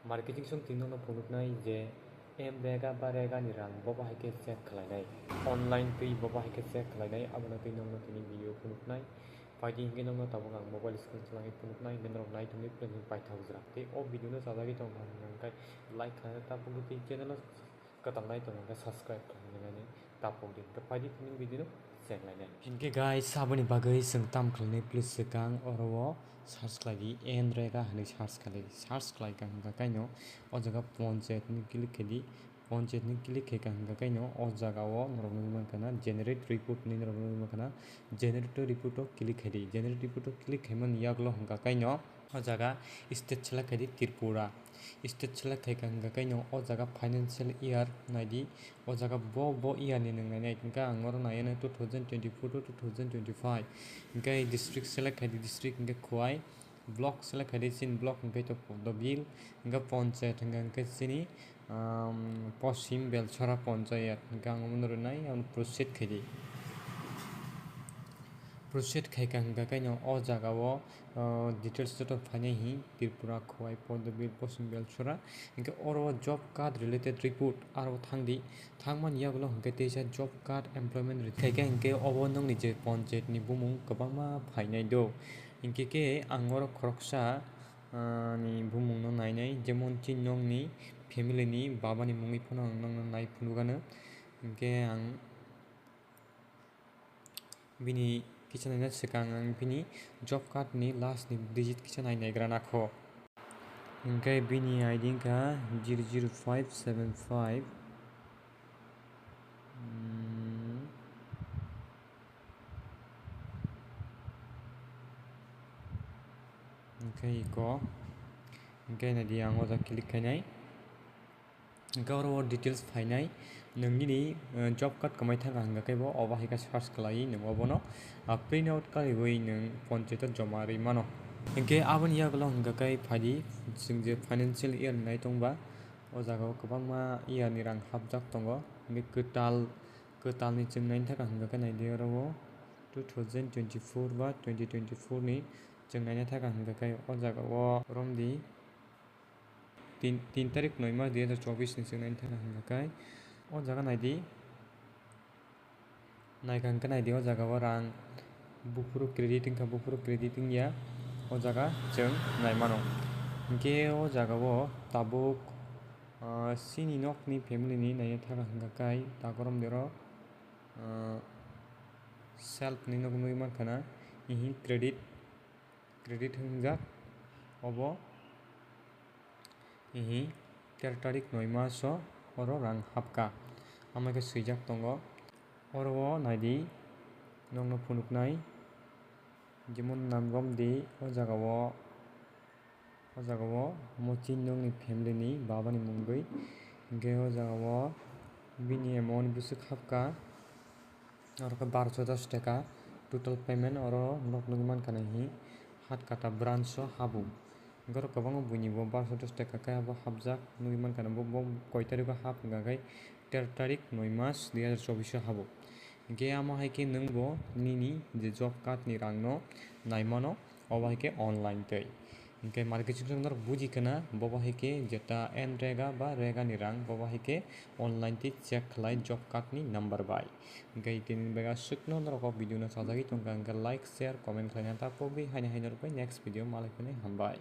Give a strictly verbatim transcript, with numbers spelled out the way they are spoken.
Marketing song twi nokno phunuknai je MNREGA ba rega ni rang bo bahai khe check khlainai, online twi bo bahai khe check khlainai, abono twi nokno tini video phunuknai. Phaidi hinkhe nokno tabuk ang mobile screen chalangwi phunuknai, hinkhe norok naithokni please paithak jora. Tei o video no chajagwi tongkha hinkhe like khlaina tapukdi tei channel o kwtal naithok hinkhe subscribe khlainani tapukdi. Hinkhe phaidi tini video no chenglainai. Hinkhe guys, aboni bagwi chwng tam khlainai please swkang oro o search khlaidi, MNREGA hinwi search khlai, search khlaikha hinkhe kaino o jaga panchayat ni click khaidi. Panchayat ni click khaikha hinkhe kaino o jaga o norok nukgwi mankha na generate report hinwi norok nukgwi mankha na, generate report o click khaidi. Generate report o click khaimani yagulo hinkhe kaino o jaga state select khaidi Tripura. State select khaikha hinkhe kaino o jaga financial year naidi, o jaga bo, bo year ni nwng nainai hinkhe ang oro naiya two thousand twenty-four to two thousand twenty-five. Hinkhe district select khaidi, district hinkhe Khowai. Block select khaidi, chini block hinkhe to Pordobil, hinkhe panchayat hinkhe, hinkhe chini, um, Poschim Belchara panchayat hinkhe ang omono rwnai, ang proceed khaidi. Proceed khaikha hinkhe kaino o jaga o, uh, details joto phainai hi Tripura, Khowai, Pordobil, Poschim Belchara, hinkhe oro job card related report aro thangdi. Thangmani yagulo hinkhe teisa job card employment rwkhaikha hinkhe obo nokni je panchayat ni bumung kwbangma phainai do. Hinkhe khe ang oro khoroksa, ah, ni bumung no nainai, jemon chini nokni family ni baba ni mungwi phano ang nokno nai phunukgano. Hinkhe ang bini kisa naina swkang ang bini job card ni last ni digit kisa nai naigra nakho. Hinkhe bini I D wngkha zero zero five seven five. Hmm. Hinkhe iko. Hinkhe naidi ang o jaga click khainai. Hinkhe oro o details phainai, nwng nini, eh, job card kwmai thangkha hinkhe bo obo hai khe search khlaiwi nwng obono, ah, print out kariwi nwng panchayat o joma rwi mano. Hinkhe aboni yagulo hinkhe khe phaidi, chwng je financial year ni nai tongba, o jaga o kwbangma year ni rang hapjak tongo. Hinkhe kwtal, kwtal ni chwng naina thangkha hinkhe khe naidi oro o two thousand twenty-four ba twenty twenty-four ni chwng naina thangkha hinkhe khe o jaga o romdi. Tin, tin tarik noi mas dui hajar chobis ni chwng naina thangkha hinkhe khe o jaga naidi, naikha hinkhe naidi o jaga o rang buphuru credit wngkha, buphuru credit wngya o jaga chwng nai mano. Hinkhe o jaga o tabuk, ah, chini nokni family ni naina thangkha hinkhe khe takorom dero, ah, self ni nok nugwi mankha na, ihi credit. Credit wngjak, obo ihi ter tarik noi mas o oro rang hapkha, amo khe swijak tongo. Oro o naidi, nokno phunuknai, jemon nam romdi o jaga o, o jaga o omo chini nokni family ni baba ni mungwi, hinkhe o jaga o bini amount bwswk hapkha. Oro khe barso dos taka total payment, oro nok nugwi mankha na hi Hatkata branch o habu. Borok kwbangma buini bo barso dos taka khe abo hapjak nugwi mankha na bo, bo koi tarikh o hap hwnkha khe ter tarik noi mas dui hajar chobis o habo. Hinkhe amo hai khe nwng bo nini je job card ni rang no nai mano. Obo hai khe online tei. Hinkhe marketing song norok buji khna, bobo hai khe jeta MNREGA ba rega ni rang, bobo hai khe online tei check khlai job card ni number bai. Hinkhe tini bega swkno norok o video no sajagwi tongkha, hinkhe like, share, comment khlaina ta pogwi, haino hai norok bai next video malai phani hambai.